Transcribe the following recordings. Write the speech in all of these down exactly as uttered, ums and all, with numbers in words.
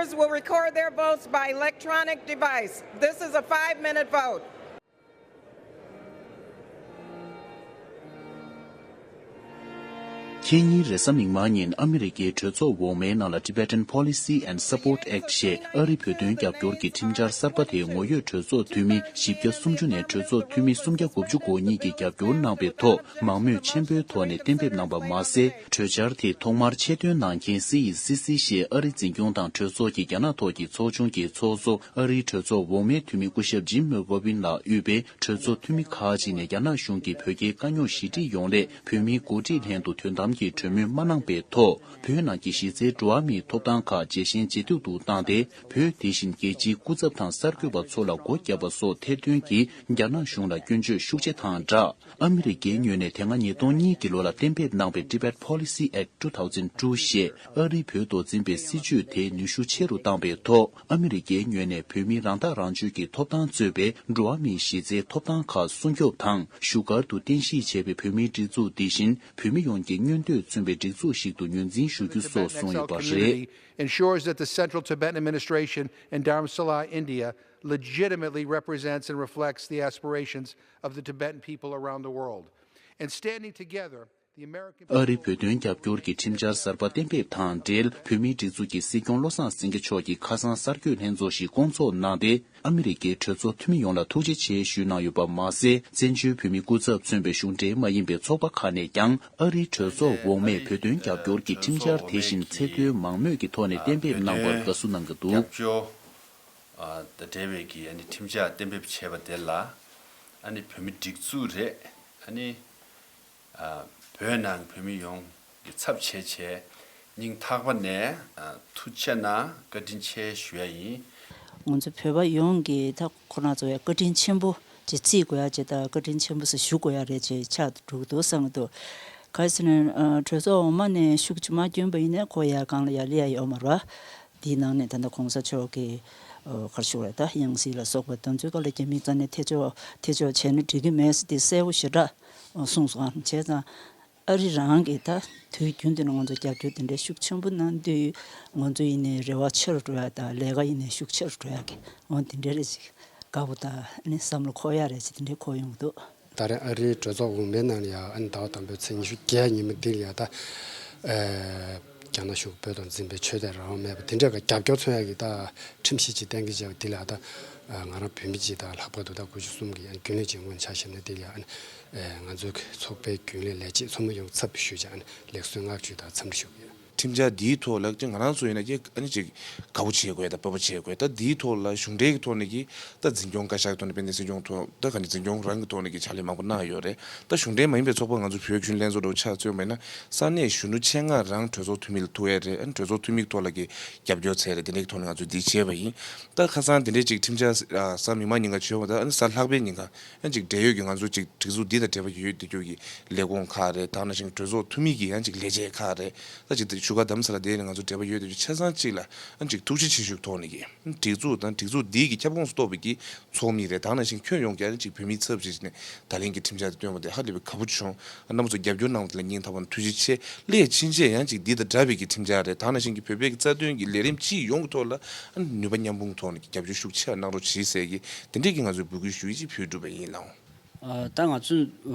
Will record their votes by electronic device. This is a five-minute vote. ཁེ་ཉིན་རེས་གཟའ་མིག་དམར་ཉིན་ཨ་མི་རི་ཀའི་གྲོས་ཚོགས་འོག་མའི་ནང་ལ་Tibetan Policy and Support Act ཞེས་ཨ་རིའི་བོད་དོན་རྒྱབ་སྐྱོར་གྱི་ཁྲིམས་འཆར་གསར་པ་དེ་ངོ་ཡོད་གྲོས་ཚོགས་འཐུས་མི་བཞི་བརྒྱ་སུམ་ཅུ་ནས་གྲོས་ཚོགས་འཐུས་མི་སུམ་བརྒྱ་དགུ་བཅུ་གོ་གཉིས་ཀྱིས་རྒྱབ་སྐྱོར་གནང་པའི་ཐོག་མང་མོས་ཆེན་པོའི་ཐོག་ནས་གཏན་འབེབས་གནང་པ་མ་ཟད། གྲོས་འཆར་དེ་ཐོག་མར་ཆེད་དོན་ནང་འཁྱོངས་སི་ཨི་སི་སི་ཞེས་ཨ་རིའི་འཛིན་སྐྱོང་དང་གྲོས་ཚོགས་ཀྱི་རྒྱ་ནག་ཐོག་གི་ཚོགས་ཆུང་གི་ཚོགས་གཙོ་ཨ་རིའི་གྲོས་ཚོགས་འོག་མའི་འཐུས་མི་སྐུ་ཞབས་ཇིམ་མེ་བྷོ་བིན་ལགས་དབུས་པའི་གྲོས་ཚོགས་འཐུས་མི་ཁག་ཅིག་ནས་རྒྱ་ནག་གཞུང་གིས་བོད་རྒྱའི་དཀའ་རྙོག་ཞི་འགྲིག་ཡོང་སླད་བོད་མིའི་འགོ་ཁྲིད་ལྷན་དུ་དོན་དམ་གྱི་གྲོས་མོལ་མ་གནང་པའི་ཐོག་བོད་ནང་གི་གཞི་རྩའི་འགྲོ་བ་མིའི་ཐོབ་ཐང་ཁག་ཇེ་ཞན་ཇེ་སྡུག་ཏུ་བཏང་སྟེ། བོད་དེ་བཞིན་རྒྱལ་སྤྱིའི་སྐུ་ཚབ་དང་གསར་འགོད་པ་ཚོ་ལ་སྒོ་བརྒྱབ་པ་སོགས་ཐེར་འདོན་གྱིས་རྒྱ་ནག་གཞུང་ལ་སྐྱོན་བརྗོད་ཤུགས་ཆེ་དང་སྦྲགས། ཨ་མི་རི་ཀའི་ངོས་ནས་དེ་སྔ་ཉིས་སྟོང་གཉིས་ཀྱི་ལོ་ལ་གཏན་འབེབས་གནང་པའི་Tibet Policy Act two thousand two ཞེས་ཨ་རིའི་བོད་ཐོག་འཛིན་པའི་སྲིད་བྱུས་དེའི་ནུས་ཤུགས་ཆེ་རུ་བཏང་པའི་ཐོག་ཨ་མི་རི་ཀའི་ངོས་ནས་བོད་མིའི་རང་ཐག་རང་གཅོད་ཀྱི་ཐོབ་ཐང་གཙོས་པའི་འགྲོ་བ་མིའི་གཞི་རྩའི་ཐོབ་ཐང་ཁག་སྲུང་སྐྱོབ་དང་། བཞུགས་སྒར་དུ་རྟེན་གཞི་བྱས་པའི་བོད་མིའི་སྒྲིག་འཛུགས་འདི་བཞིན་བོད་མི་ཡོངས་ཀྱི་མངོན་འདོད་མཚོན་པའི་སྒྲིག་འཛུགས་ཤིག་ཏུ་ངོས་འཛིན་ཞུ་རྒྱུ་སོགས་གསུངས་ཡོད་པ་རེད། Ensures that the Central Tibetan Administration in Dharamsala, India legitimately represents and reflects the aspirations of the Tibetan people around the world. And standing together, the American people. ཨ་རིའི་བོད་དོན་རྒྱབ་སྐྱོར་གྱི་ཁྲིམས་འཆར་གསར་པ་གཏན་འབེབས་དང་འབྲེལ། བོད་མིའི་སྒྲིག་འཛུགས་ཀྱི་སྲིད་སྐྱོང་བློ་བཟང་སེང་གེ་མཆོག་གིས་ཁ་སང་གསར་འགོད་ལྷན་ཚོགས་ཤིག་བསྐོང་ཚོགས་གནང་སྟེ། ཨ་མི་རི་ཀའི་གྲོས་ཚོགས་འཐུས་མི་ཡོངས་ལ་ཐུགས་རྗེ་ཆེ་ཞུས་གནང་ཡོད་པ་མ་ཟད། བཙན་བྱོལ་བོད་མིའི་སྐུ་ཚབ་མཚོན་པའི་གཞུང་འབྲེལ་མ་ཡིན་པའི་ཚོགས་པ་ཁག་ནས་ཀྱང་ཨ་རིའི་གྲོས་ཚོགས་འོག་མས་བོད་དོན་རྒྱབ་སྐྱོར་གྱི་ཁྲིམས་འཆར་དེ་བཞིན་ཚད་མཐོའི་མང་མོས་ཀྱི་ཐོག་ནས་གཏན་འབེབས་གནང་བར་དགའ་བསུ་གནང་གི་འདུག། དང་འབྲེལ་བའི་གི་ཨ་ནི་ཁྲིམས་འཆར་གཏན་འབེབས་བྱས་པ་དེ་ལ་ཨ་ནི་བོད་མི་སྒྲིག་འཛུགས་རེད། ཨ་ནི་ཨ་བོད་ནང་བོད་མི་ཡོངས་ཀྱི་ཚབ་བྱས་བྱས་སྙིང་ཐག་པ་ནས་ཨ་ཐུགས་རྗེ་ཆེ་གནང་བཀའ་དྲིན་ཆེ་ཞུ་ཡ་ཡིན། ང་ཚོ་བོད་པ་ཡོངས་ཀྱིས་ད་ཁོ་རང་ཚོ་ཡ་བཀའ་དྲིན་ཆེན་པོ་ཅིག་བརྩི་དགོས་ཡ་ཅིག་དང་བཀའ་དྲིན་ཆེན་པོ་ཞིག་ཞུ་དགོས་ཡ་རེད་ཅེས་ཆགས་འགྲོ་གི་འདུག་བསམ་གྱི་འདུག། ག་རེ་ཟེར་ན་གྲོས་ཚོགས་འོག་མ་ནས་ཤུགས་ཅིག་མ་བསྐྱོན་པ་ཡིན་ན་ཁོ་ཡ་གང་ལ་ཡ་སླེབས་ཡ་ཡོད་མ་རེད་བ། དེའི་ནང་ནས་ད་ལྟ་གོང་ས་མཆོག་གིས་ག་རེ་ཞུ་དགོས་རེད། ད་ཡང་སྲིད་ལ་སོགས་པ་དེ་ཚོའི་སྐོར་ལ་རྒྱ་མིའི་རྩ་ནས་ཐེ་གཏོགས་ཐེ་གཏོགས་བྱས་ན་འགྲིག་གི་མེད་ཟེར་དེ་གསལ་པོ་ཞེ་དྲག་གསུངས་སོང་། བྱས་ཙང་། ཨ་རི་རང་གིས་ད་དུས་རྒྱུན་དུ་ནས་ང་ཚོ་རྒྱབ་སྐྱོར་དེ་འདྲའི་ཤུགས་ཆེན་པོ་གནང་དུས་ང་ཚོ་ཡིན་ནའི་རེ་བ་ཆེ་རུ་འགྲོ་ཡ་དང་ལས་ཀ་ཡིན་ནའི་ཤུགས་ཆེ་རུ་འགྲོ་ཡ་གི་འོ་དེ་འདྲའི་རེ་ཞིག་དགའ་པོ་དང་ཨ་ནི་བསམ་བློ་འཁོར་ཡ་རེ་ཞིག་དེ་འདྲའི་འཁོར་ཡོང་གི་འདུག། ད་རེས་ཨ་རིའི་གྲོས་ཚོགས་འོག་མའི་ནང་ལ་ཡང་ཨ་ནི་ཟླ་བ་དང་པོའི་ཚེས་ཉི་ཤུ་བརྒྱད་ཉིན་མོ་འདི་ལ་ཡང་ད་རྒྱ་ནག་གཞུང་བོད་དོན་འཛིན་པའི་ཆོས་དད་རང་དབང་མེད་པ་དེ་འདྲ་གི་རྒྱབ་སྐྱོར་མཚོན་ཡ་གི་ད་ཁྲིམས་གཞི་ཅིག་གཏན་འཁེལ་བྱས་པ་འདི་ལ་ད་ང་རང་བོད་མི་ཅིག་དང་ལྷག་པར་དུ་ད་དགུ་བཅུ་གསུམ་གི་ཨ་ནི་རྒྱུན་ལས་ཅིག་ངོས་ནས་ཆ་བཞག་ན་འདི་ལ་ཡང་ཨ་ནི། ང་ཚོའི་ཚོགས་པའི་རྒྱུན་ལས་ལས་བྱེད་ཚོགས་མི་ཡོངས་ཚབ་ཞུས་བྱས་ལེགས་གསོལ་བསྔགས་བརྗོད་དང་འཚམས་འདྲི་ཞུ་གི་ཡོད། ཁྲིམས་འཆར་འདིའི་ཐོག་ལ་ཅིག་ང་རང་ཚོ་ཡིན་ན་ཅིག་ཨ་ནི་ཅིག་དགའ་པོ་བྱེད་དགོས་དང་དཔའ་པོ་བྱེད་དགོས། ད་འདིའི་ཐོག་ལ་གཞུང་འབྲེལ་གྱི་ཐོག་ནས་ཀྱི་ད་འཛིན་སྐྱོང་བཀའ་ཤག་གི་ཐོག་ནས་དཔལ་ལྡན་སྲིད་སྐྱོང་ཐོག་ད་ག་ནས་འཛིན་སྐྱོང་རང་གི་ཐོག་ནས་ཀྱི་ཕྱག་ལས་མང་པོ་གནང་ཡོད་རེད། ད་གཞུང་འབྲེལ་མ་ཡིན་པའི་ཚོགས་པ་ང་ཚོ་བོད་རྒྱུན་ལྷན་ཚོགས་འདྲ་བོ་ཆ་མཚོན་པ་ཡིན་ན་ས་གནས་གཞོན་ནུ་ཆེད་མངགས་རང་གྲོས་ཚོགས་འཐུས་མི་ལ་ཐུག་ཡས་རེད། ཨ་ནི་གྲོས་ཚོགས་འཐུས་མི་ཐོག་ལ་ཀྱི་རྒྱབ་སྐྱོར་བྱས་རེད། དེ་འདྲའི་ཐོག་ནས་ང་ཚོས་འདི་བྱས་པ་ཡིན། ད་ཁ་སང་དེ་འདྲའི་ཅིག་ཁྲིམས་འཆར་གཟའ་མིག་དམར་ཉིན་ཀ་བྱས་པ་ད་ཨ་ནི་གཟའ་ལྷག་པའི་ཉིན་ཀ་ཡང་ཅིག་འབྲེལ་ཡོད་ཀྱི་ང་ཚོ་ཅིག་སྒྲིག་འཛུགས་འདི་དང་འབྲེལ་བ་ཡོད་དེ་རྒྱུ་གི་ལས་ཁུངས་ཁག་རེད། ད་ནང་བཞིན་གྲོས་ཚོགས་འཐུས་མི་གི་ཡང་ཅིག་ལས་བྱེད་ཁག་རེད། ད་ཅིག་བཞུགས་སྒར་རྡ་རམ་ས་ལ་དེ་ནས་ང་ཚོ་འབྲེལ་བ་ཡོད་དེ་རྒྱུ་ཆ་ཚང་ཅིག་ལ་ཡང་ཅིག་ཐུགས་རྗེ་ཆེ་ཞུ་ཐོག་ནས་ཀྱི་སྒྲིག་འཛུགས་དང་སྒྲིག་འཛུགས་འདི་གི་ཁྱབ་ཁོངས་སུ་གཏོགས་པའི་གི་ཚོགས་མི་རེད། ད་ནང་བཞིན་ཁྱོན་ཡོངས་ཀྱི་ཡང་ཅིག་བོད་མིའི་ཚབ་ཞིག་ནས་ད་ལན་གྱི་ཁྲིམས་འཆར་དེ་བཏོན་པ་དེ་ཧ་ལས་པའི་དགའ་པོ་བྱུང་། རྣམ་པ་ཚོ་རྒྱབ་སྐྱོར་གནང་བ་དེ་ལ་སྙིང་ཐག་པ་ནས་ཐུགས་རྗེ་ཆེ། སླད་ཕྱིན་ཆད་ཡང་ཅིག་འདི་དང་འདྲ་བའི་གི་ཁྲིམས་འཆར་རེད། ད་ནང་བཞིན་གྱི་བོད་པའི་གི་རྩ་དོན་གྱི་ལས་རིམ་སྤྱི་ཡོངས་ཀྱི་ཐོག་ལ་ནུས་པ་མཉམ་སྤུངས་ཐོག་ནས་རྒྱབ་སྐྱོར་ཤུགས་ཆེ་གནང་རོགས་གྱིས་ཟེར་གི་དེ་འདྲས་ཀྱི་ང་ཚོས་འབོད་སྐུལ་ཞུ་ཡི་ཅིག་ཕུལ་གྲུབ་པ་ཡིན་ལགས། ད་ང་ཚོས་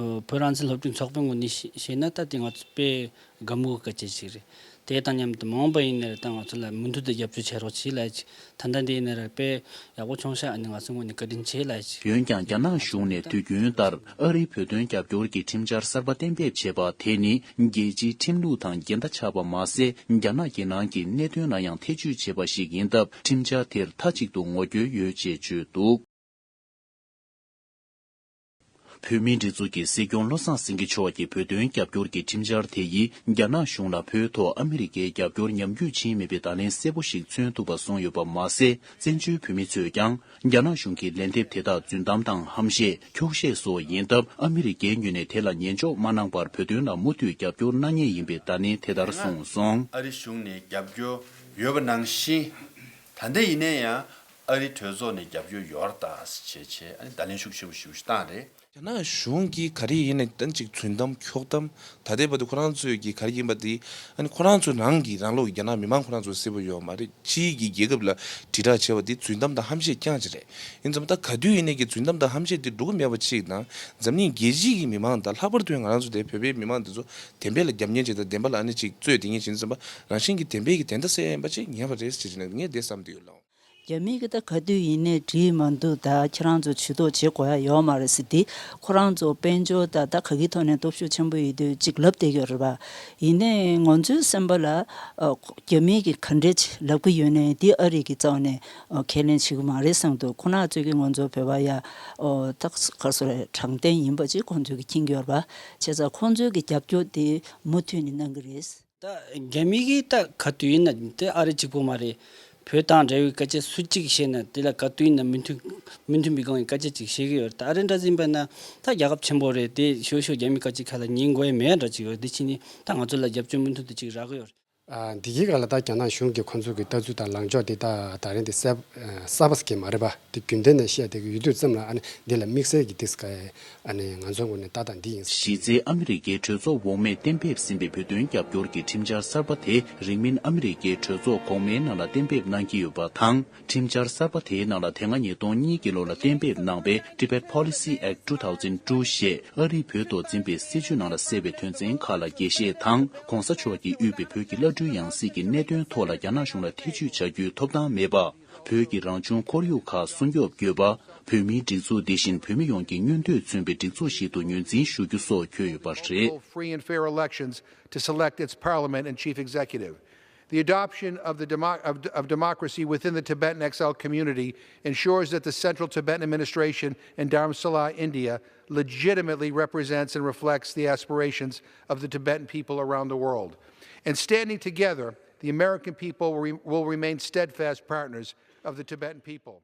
བོད་རང་བཙན་སློབ་ཕྲུག་ཚོགས་པའི་ངོས་ནས་བཤད་ན་ད་དེ་ང་ཚོ་དཔེ་དགའ་མོས་ཀྱི་སྐད་ཆ་ཞིག་རེད། དེ་དང་མཉམ་དུ་མ་འོངས་པ་ཡིན་ནའི་ད་ང་ཚོ་ལ་མུ་མཐུད་དུ་རྒྱབ་སྐྱོར་བྱེད་རོགས་གྱིས་ལབ་ཅིག་ད་ལྟ་འདི་ཡིན་ནའི་དཔེ་ཡག་པོ་བྱུང་ཤག་ཨ་ནི་ང་ཚོའི་ངོས་ནས་བཀའ་དྲིན་ཆེ་ལབ་ཅིག་འོན་ཀྱང་རྒྱ་ནག་གཞུང་ནས་དུས་རྒྱུན་ལྟར་ཨ་རིའི་བོད་དོན་རྒྱབ་སྐྱོར་གྱི་ཁྲིམས་འཆར་གསར་པ་གཏན་འབེབས་བྱས་པ་དེ་ནི་རྒྱལ་སྤྱིའི་ཁྲིམས་ལུགས་དང་འགལ་ཟླ་ཆགས་པ་མ་ཟད། རྒྱ་ནག་གི་ནང་གི་གནད་དོན་ལ་ཡང་ཐེ་བྱུས་བྱས་པ་ཞིག་ཡིན་སྟབས། ཁྲིམས་འཆར་དེར་མཐའ་གཅིག་ཏུ་ངོ་རྒོལ་ཡོད་ཅེས་བརྗོད་འདུག། བོད་མིའི་སྒྲིག་འཛུགས་ཀྱི་སྲིད་སྐྱོང་བློ་བཟང་སེང་གེ་མཆོག་གིས་བོད་དོན་རྒྱབ་སྐྱོར་གྱི་ཁྲིམས་འཆར་དེ་ཡིས་རྒྱ་ནག་གཞུང་ལ་བོད་ཐོག་ཨ་མི་རི་ཀའི་རྒྱབ་སྐྱོར་ཉམས་རྒུད་ཕྱིན་མེད་པའི་བརྡ་ལན་གསལ་པོ་ཞིག་མཚོན་ཐུབ་པ་གསུངས་ཡོད་པ་མ་ཟད། བཙན་བྱོལ་བོད་མི་ཚོས་ཀྱང་རྒྱ་ནག་གཞུང་གི་ལན་འདེབས་དེ་དག་རྫུན་གཏམ་དང་ཧམ་བཤད། འཁྱོག་བཤད་སོགས་ཡིན་སྟབས། ཨ་མི་རི་ཀའི་ངོས་ནས་དེ་ལ་ཉན་འཇོག་མ་གནང་བར་བོད་དོན་ལ་མུ་མཐུད་རྒྱབ་སྐྱོར་གནང་ངེས་ཡིན་པའི་བརྡ་ལན་དེ་ལྟར་གསུངས་སོང་། ཨ་རི་གཞུང་ནས་རྒྱབ་སྐྱོར་ཡོད་པ་ནང་བཞིན། ད་ལྟ་ཡིན་ན་ཡང་ ཨ་རི་གྲོས་ཚོགས་ནས་རྒྱབ་སྐྱོར་ཡོད་རེད་ད་ཟེར་བྱས་བྱས་ཨ་ནི་བརྡ་ལན་ཤུགས་ཆེན་པོ་ཞེ་པོ་ཞིག་བཏང་རེད། རྒྱ་ནག་གཞུང་གིས་ག་རེ་ཡིན་ནའི་ཏན་ཅིག་རྫུན་གཏམ་འཁྱོག་གཏམ་ད་ལྟའི་བར་དུ་ཁོ་རང་ཚོས་ཀྱིས་ག་རེ་ཡིན་པ་དེ་ཨ་ནི་ཁོ་རང་ཚོ་རང་གིས་རང་ལོག་རྒྱ་ནག་མི་མང་ཁོ་རང་ཚོ་གསལ་པོ་ཡོད་མ་རེད། ཕྱིའི་གི་རྒྱལ་ཁབ་ལ་དྲིལ་བསྒྲགས་བྱས་པ་དེ་རྫུན་གཏམ་དང་ཧམ་བཤད་རྐྱང་ཅིག་རེད། ཡིན་ཙང་ད་ག་དུས་ཡིན་ནའི་གི་རྫུན་གཏམ་དང་ཧམ་བཤད་དེ་འགྲོ་གི་མེད་པ་ཅིག་དང་འཛམ་གླིང་རྒྱལ་སྤྱིའི་གི་མི་མང་དང་ལྷག་པར་དུ་ང་རང་ཚོ་དེ་བོད་པའི་མི་མང་དེ་ཚོ་བདེན་པའི་ལ་རྒྱབ་མཁན་ཅིག་དང་བདེན་པ་ལ་ཨ་ནི་ཅིག་རྩོད་དེ་མཁན་ཅིག་ཡིན་ཙང་རང་བཞིན་གྱི་བདེན་པའི་གི་དེ་འདྲ་གསལ་ཡ་ཡིན་པ་ཅིག་ངེས་པ་རེད་ཟེར་ནས་ངས་དེ་བསམ་གྱི་ཡོད་ལགས། རྒྱ་མི་གི་ད་ག་དུས་ཡིན་ནའི་བྲིས་མ་འདུག་ད་ཁྱེད་རང་ཚོ་ཇུས་གཏོགས་བྱེད་དགོས་ཡ་ཡོད་མ་རེད་ཟེར་དེ་ཁོ་རང་ཚོ་དཔལ་འབྱོར་ད་ད་ག་གི་ཐོག་ནས་སྟོབས་ཤུགས་ཆེན་པོ་ཡོད་དུས་ཅིག་ལབ་བསྡད་ཀྱི་ཡོད་རེད་པ། ཡིན་ནའི་ང་ཚོའི་སེམས་པ་ལ་ཨ་རྒྱ་མི་གི་ག་འདྲས་ལབ་ཀྱི་ཡོད་ནའི་དེ་ཨ་རི་གི་རྩ་བ་ནས་ཨ་ཁས་ལེན་བྱེད་ཀྱི་མ་རེད་བསམ་འདུག་ཁོ་རང་ཚོས་ཀྱི་ང་ཚོ་བོད་པ་ཡ་ཨོ་ད་ག་སོ་རེད་དྲང་བདེན་ཡིན་པ་ཅིག་ཁོང་ཚོས་ཀྱི་མཁྱེན་གྱི་ཡོད་རེད་པ། བྱས་ཙང་ཁོང་ཚོས་ཀྱི་རྒྱབ་སྐྱོར་དེ་མུ་མཐུད་ནས་གནང་གི་རེད། ད་རྒྱ་མི་གིས་ད་ག་དུས་ཡིན་ན་དེ་ཨ་རི་གཅིག་པུ་མ་རེད། བོད་དང་འབྲེལ་བའི་སྐད་ཆ་སུ་གཅིག་བཤད་ན་དེ་ལ་ག་དུས་ཡིན་ན་མི་མཐུན་མི་མཐུན་པའི་སྒང་གི་སྐད་ཆ་ཅིག་བཤད་ཀྱི་ཡོད་རེད། ད་ཨ་རི་འདྲ་ཟིན་པ་ན་ད་རྒྱལ་ཁབ་ཆེན་པོ་རེད་དེ་ཤོད་ཤོད་རྒྱ་མི་སྐད་ཆ་ཁ་ལ་ཉན་དགོས་ཡ་མེད་འདྲ་ཅིག་ཡོད་དེ་ཕྱིན་ནི་ད་ང་ཚོ་ལ་རྒྱབ་སྐྱོར་མུ་མཐུད་དུ་ཅིག་རག་གི་ཡོད་རེད། ཨ་འདི་གའི་སྒང་ལ་ད་རྒྱ་ནག་གཞུང་གི་ཁོང་ཚོ་གི་ལྟ་ཚུལ་དང་ལངས་ཕྱོགས་དེ་ད་ད་རིང་དེ་གསལ་གསལ་པོ་ཟེར་གྱི་མ་རེད་པ། དེ་རྒྱུན་ལྡན་ནས་བཤད་བསྡད་ཀྱི་ཡོད་དུས་ཙམ་ལ་ཨ་ནི་འདི་ལ་དམིགས་བསལ་གྱི་དེ་ཨ་ནི་ང་ཚོའི་ངོས་ནས་ད་ལྟ་འདི་ཡིན། གཞི་རྩའི་ཨ་མི་རི་ཀའི་གྲོས་ཚོགས་འོག་མས་གཏན་འབེབས་ཟིན་པའི་བོད་དོན་རྒྱབ་སྐྱོར་གྱི་ཁྲིམས་འཆར་གསར་པ་དེ་རིང་མིན་ཨ་མི་རི་ཀའི་གྲོས་ཚོགས་གོང་མའི་ནང་ལ་གཏན་འབེབས་གནང་གི་ཡོད་པ་དང་། ཁྲིམས་འཆར་གསར་པ་དེའི་ནང་ལ་དེ་སྔ་ཉིས་སྟོང་གཉིས་ཀྱི་ལོ་ལ་གཏན་འབེབས་གནང་བའི་Tibet Policy Act two thousand two ཞེས་ཨ་རིས་བོད་ཐོག་འཛིན་པའི་སྲིད་བྱུས་ནང་ལ་གསལ་བའི་དོན་ཚན་ཁག་ལ་རྒྱས་བཤད་དང་། ྋགོང་ས་མཆོག་གིས་དབུས་པའི་བོད་ཀྱི་བླ་སྤྲུལ་ཡང་སྲིད་ཀྱི་གནད་དོན་ཐོག་ལ་རྒྱ་ནག་གཞུང་ལ་ཐེ་བྱུས་བྱ་རྒྱུའི་ཐོབ་ཐང་མེད་པ། བོད་ཀྱི་རང་བྱུང་ཁོར་ཡུག་ཁག་སྲུང་སྐྱོབ་དགོས་པ། བོད་མིའི་སྒྲིག་འཛུགས་འདི་བཞིན་བོད་མི་ཡོངས་ཀྱི་མངོན་འདོད་མཚོན་པའི་སྒྲིག་འཛུགས་ཤིག་ཏུ་ངོས་འཛིན་ཞུ་རྒྱུ་སོགས་འཁོད་ཡོད་པ་རེད། Free and fair elections to select its parliament and chief executive. The adoption of the demo- of, of democracy within the Tibetan exile community ensures that the Central Tibetan Administration in Dharamsala, India, legitimately represents and reflects the aspirations of the Tibetan people around the world. And standing together, the American people will, re- will remain steadfast partners of the Tibetan people.